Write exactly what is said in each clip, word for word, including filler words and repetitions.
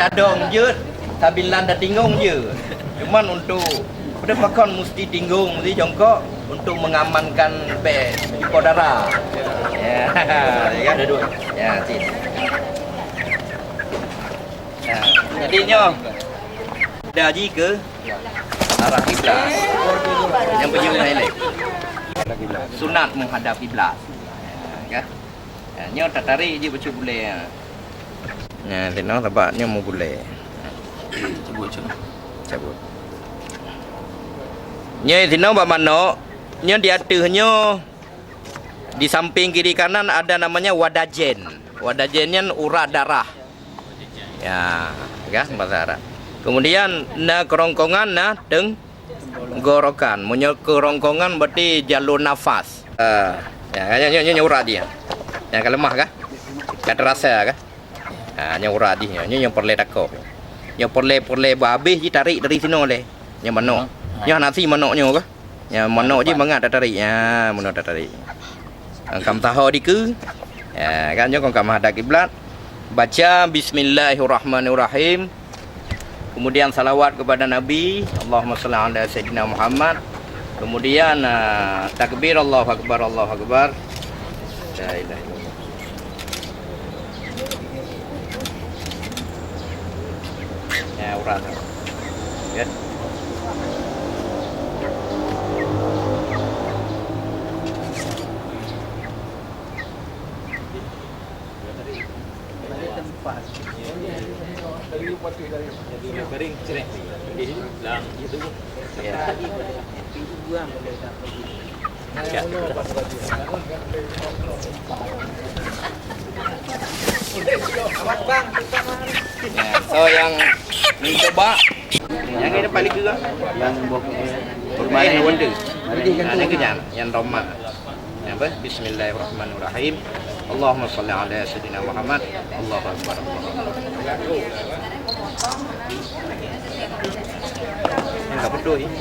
Tadong jeuet, sabilan tatinggong jeuet. Cuman untuk, pada pakon mesti tinggong, mesti jongkok untuk mengamankan bek payudara. Ya, ya kan? Ya, cit. Ya, jadi nyoe dah ji ke arah kiblat. Yang penyuh ilek. Sunat menghadap kiblat. Ya, kan? Ya, nyoe tatarik ji bacut bulée. Nah, teunoe sabab nyoe meugulée. Cabut, cabut. Cabut. Nyoe teunoe bak manok, nyoe di ateueh nyoe, di samping kiri kanan ada namanya wadajen. Wadajen nyan urat darah. Ya, kan bahasa Arab. Kemudian na kerongkongan, na teng-, tenggorokan. Meunyoe kerongkongan berarti jalur nafas. Ah, ya, nyoe, nyoe, nyoe urat jih. Nyang ka leumah kah? Ka terasa kah? Ah, nyoe urat jih nyoe. Nyoe, nyoe peureulée takoh. Nyoe peureulée, peureulée beuhabéh jih tarik dari sinoe lé. Nyoe manok. Nyoe hana sie manok nyoe kah? Nyoe manok jih mangat tatarik. Ya, manok tatarik. Angkam taho dikeue. Ya, kan nyoe kon ka menghadap kiblat. Baca bismillahirrahmanirrahim. Kemudian salawat kepada Nabi, Allahumma shalli ala sayyidina Muhammad. Kemudian, ah, takbir, Allahu Akbar, Allahu Akbar. La ilaha illallah. Ya, urat. Ya. Ya, so yang mencoba, yang ini paling juga. Yang bok kurma ini wonder. Nah, ini kan yang roman. Apa? Bismillahirrahmanirrahim. Allahumma shalli ala sayyidina Muhammad. Allahu Akbar. Allahu Akbar. Enggak betul ini.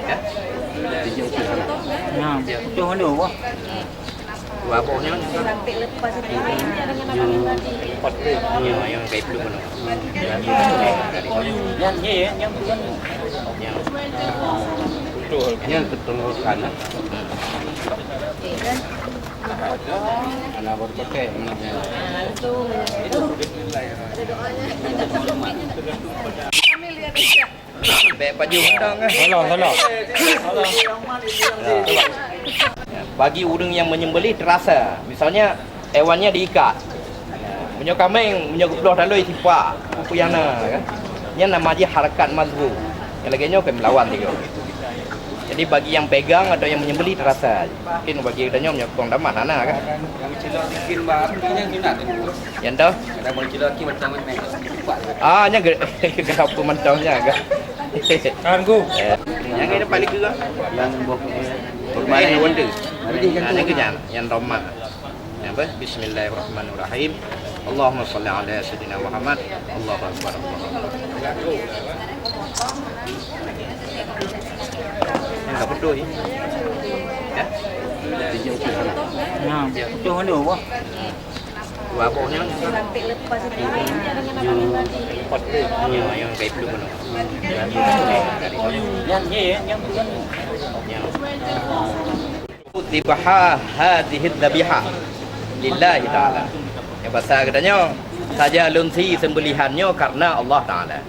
Ya? Nah, betul mana, wah. Dua bohnya. Yang, yang gaib dulu mana? Yang, ya, ya, yang bukan. Yang. Yang ketenggorokan, ah. Anak baru pakai, mana dia? Bek baju undang, eh. Tolong, tolong. Ya. Bagi ureuëng yang menyembelih terasa, misalnya hewannya diikat. Meunyoe kaméng, meunyoe geuploh taloe sipak, peue nyang na, kan? Nyan nama jih harakat mazhum. Nyang lagée nyoe keu melawan tiga. Jadi bagi yang pegang atau yang menyembelih terasa. Mungkin bagi tanyoe meunyoe kong damat hana, kan? Yang cilok bikin bak api nyan sunat, kan? Yang tu? Ada bang cilok ki macam mana? Ah, nya ge-, kenapa mantong nya, kan? Kan, Gu? Eh, yang ini paling juga. Yang bok kurma ini wonder. Nah, ini kan yang roman. Apa? Bismillahirrahmanirrahim. Allahumma shalli ala sayyidina Muhammad. Allahu Akbar. Allahu Akbar. Enggak betul ini. Ya? Nah, betul mana, wah. Dua bohnya. Yang, yang gaib dulu mana? Yang, ya, yang bukan. Yang. Dzibaha hadzihidz dzabihah lillahi ta'ala. Yang bahasa katanya, saja lôn sie sembelihan nyoe karena Allah Ta'ala.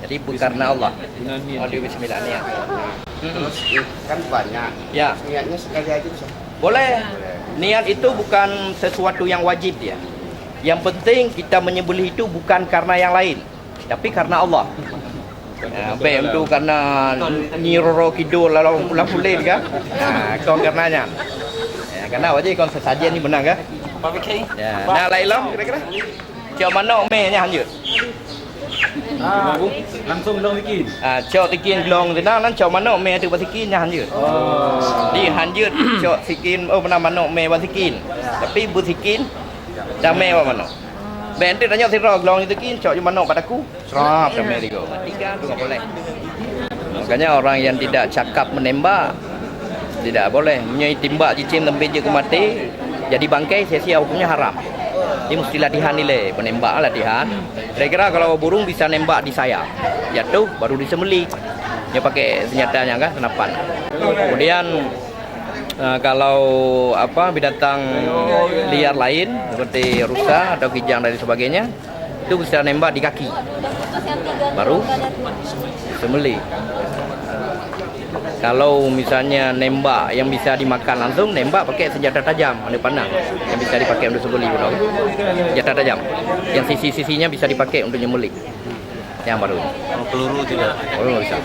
Jadi bukan karena Allah. Oh, di bismillah niat. Terus kan banyak. Ya. Niatnya sekali aja bisa. Boleh. Niat itu bukan sesuatu yang wajib dia. Yang penting kita menyembelih itu bukan karena yang lain. Tapi karena Allah. Ya, baik untuk karena ni roro kidul lalu pulang pulit kan? Ha, kau karena nyan. Ya, karena wajib kau sesajen ni benar kan? Ya, nah lain lom kira-kira. Cok manok meh nyan hanjut. Ah, langsung glong sikin. Ah, cok sikin glong sinan, nan cok manok meh tu basikin nyan hanjut. Oh. Di hanjut cok sikin, oh benar manok meh basikin. Tapi basikin damai awak manok. Bèk enteuk tanyoe sidroe glong nyoe teuki, cok ju manok bak takue. Srap, damé tiga. Tiga tu enggak boleh. Makanya orang yang tidak cakap menembak tidak boleh. Meunyoe timbak cicém sampai jeuet keu maté, jadi bangkai, sia-sia hukumnya haram. Jadi mesti latihan ilèe, penembak latihan. Kira-kira kalau burung bisa nembak di sayap, jatuh baru disembelih. Dia pakai senjata yang kan senapan. Kemudian eh, kalau apa binatang liar lain seperti rusa atau kijang dan sebagainya, itu bisa nembak di kaki, baru sembelih. Kalau misalnya nembak yang bisa dimakan langsung, nembak pakai senjata tajam, ada panah yang bisa dipakai untuk sembelih pun. Senjata tajam yang sisi-sisinya bisa dipakai untuk nyembelih. Yang baru. Kalau peluru tidak? Peluru bisa.